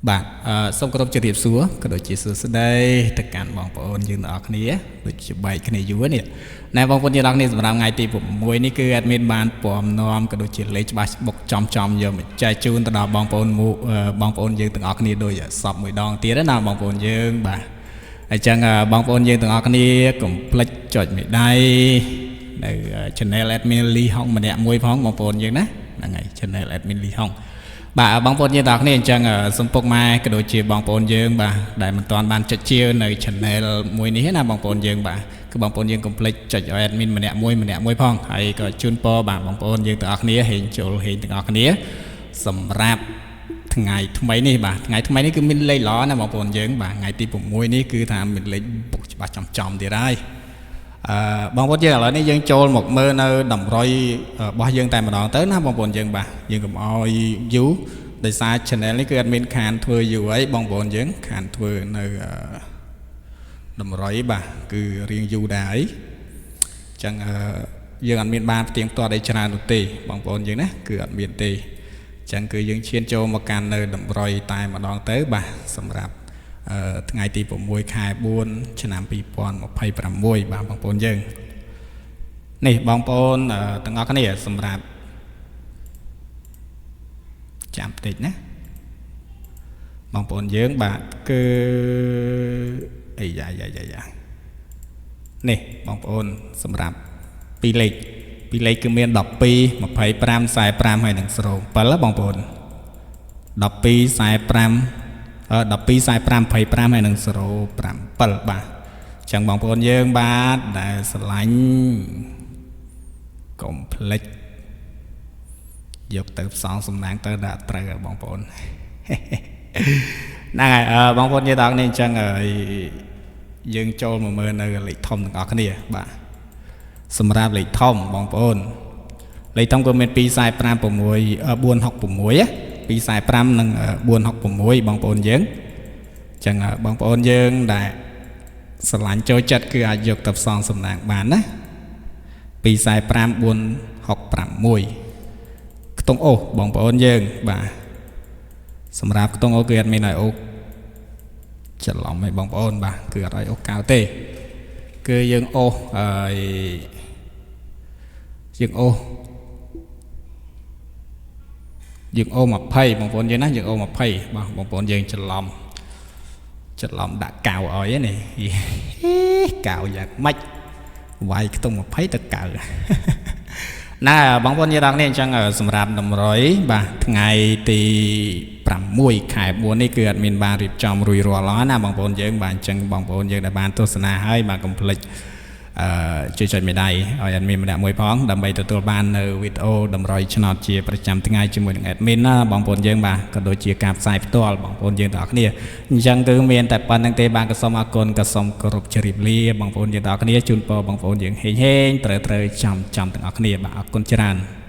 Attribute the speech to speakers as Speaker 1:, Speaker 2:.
Speaker 1: បាទសូមគោរពជម្រាបសួរក៏ដូចជាសួស្តីទៅកាន់បងប្អូនយើងទាំងអស់គ្នាដូចជាបែកគ្នាយូរនេះណែបងប្អូនយើងទាំងអស់គ្នាសម្រាប់ថ្ងៃទី6នេះគឺ admin បានពំនាំក៏ដូចជាលេខច្បាស់បុកចំចំយកមកចែកជូនទៅដល់បងប្អូនបងប្អូនយើងទាំងអស់គ្នាដូចសពមួយដងទៀតណាបងប្អូនយើងបាទអញ្ចឹងបងប្អូនយើងទាំងអស់គ្នាកុំភ្លេចចុចមេដៃនៅ channel admin លីហុងម្នាក់មួយផងបងប្អូនយើងណាហ្នឹងហើយ channel admin លីហុងបាទបងប្អូនយើងទាំងអស់គ្នាអញ្ចឹងសំពុកម៉ែក៏ដូចជាបងប្អូនយើងបាទដែលមិនទាន់បានចុចជានៅ channel មួយនេះណាបងប្អូនយើងបាទគឺបងប្អូនយើងកុំភ្លេចចុចឲ្យ admin ម្នាក់មួយម្នាក់មួយផងហើយក៏ជូនពរបាទបងប្អូនយើងទាំងអស់គ្នាហេងចូលហេងទាំងអស់គ្នាសម្រាប់ថ្ងៃថ្មីនេះបាទថ្ងៃថ្មីនេះគឺមានលេខល្អណាបងប្អូនយើងបាទថ្ងៃទី6នេះគឺថាមានលេខបុកច្បាស់ចំចំទៀតហើយអឺបងប្អូនយើងឥឡូវនេះយើងចូលមកមើលនៅតម្រុយរបស់យើងតែម្ដងទៅណាបងប្អូនយើងបាទយើងកុំឲ្យយូរដោយសារ channel នេះគឺអត់មានខានធ្វើយូរអីបងប្អូនយើងខានធ្វើនៅតម្រុយបាទគឺរៀងយូរដែរអីអញ្ចឹងយើងអត់មានបានផ្ទៀងផ្ទាត់អីច្រើននោះទេបងប្អូនយើងណាគឺអត់មានទេអញ្ចឹងគឺយើងឈានចូលមកកាន់នៅតម្រុយតែម្ដងទៅបាទសម្រាប់ថ្ងៃទី6ខែ4ឆ្នាំ2026បាទបងប្អូនយើងនេះបងប្អូនទាំងអស់គ្នាសម្រាប់ចាំតិចណាបងប្អូនយើងបាទគឺអីយ៉ាយ៉ាយ៉ាយ៉ានេះបងប្អូនសម្រាប់ពីរលេខពីរលេខគឺមាន12 25 45ហើយនិង07បងប្អូន12 45 12 45 25ហើយនិង07បាទអញ្ចឹងបងប្អូនយើងបាទដែលស្រឡាញ់កុំភ្លេចយកទៅផ្សងសំណាងទៅដាក់ត្រូវបងប្អូនហ្នឹងហើយបងប្អូនយើងដល់នេះអញ្ចឹងយើងចូលមកមើលនៅលេខធំទាំងអស់គ្នាបាទសម្រាប់លេខធំបងប្អូនលេខធំក៏មាន2 45 6 466 245និង466បងប្អូនយើងអញ្ចឹងបងប្អូនយើងដែលស្រឡាញ់ចូលចិត្តគឺអាចយកទៅផ្សងសំណាងបានណា245 466ខ្ទង់អូសបងប្អូនយើងបាទសម្រាប់ខ្ទង់អូសគឺអត់មានឲ្យអូសច្រឡំឲ្យបងប្អូនបាទគឺអត់ឲ្យអូសកៅទេគឺយើងអូសហើយយើងអូសយើងអូ20បងប្អូនយើងណាយើងអូ20បាទបងប្អូនយើងច្រឡំច្រឡំដាក់កៅឲ្យនេះកៅយ៉ាងម៉េចវាយខ្ទង់20ទៅកៅណាបងប្អូនយើងដល់នេះអញ្ចឹងសម្រាប់តម្រុយបាទថ្ងៃទី6ខែ4នេះគឺអត់មានបានរៀបចំរួចរាល់ហើយណាបងប្អូនយើងបាទអញ្ចឹងបងប្អូនយើងដែលបានទស្សនាហើយបាទកុំភ្លេចជួយចុចមេដៃឲ្យ admin ម្នាក់មួយផងដើម្បីទទួលបាននៅវីដេអូតម្រុយឆ្នោតជាប្រចាំថ្ងៃជាមួយនឹង admin ណាបងប្អូនយើងបាទក៏ដូចជាការផ្សាយផ្ទាល់បងប្អូនយើងទាំងអស់គ្នាអញ្ចឹងគឺមានតែប៉ុណ្្នឹងទេបាទក៏សូមអរគុណក៏សូមគោរពជម្រាបលាបងប្អូនយើងទាំងអស់គ្នាជូនពរបងប្អូនយើងហេងហេងត្រូវត្រូវចំចំទាំងអស់គ្នាបាទអរគុណច្រើន។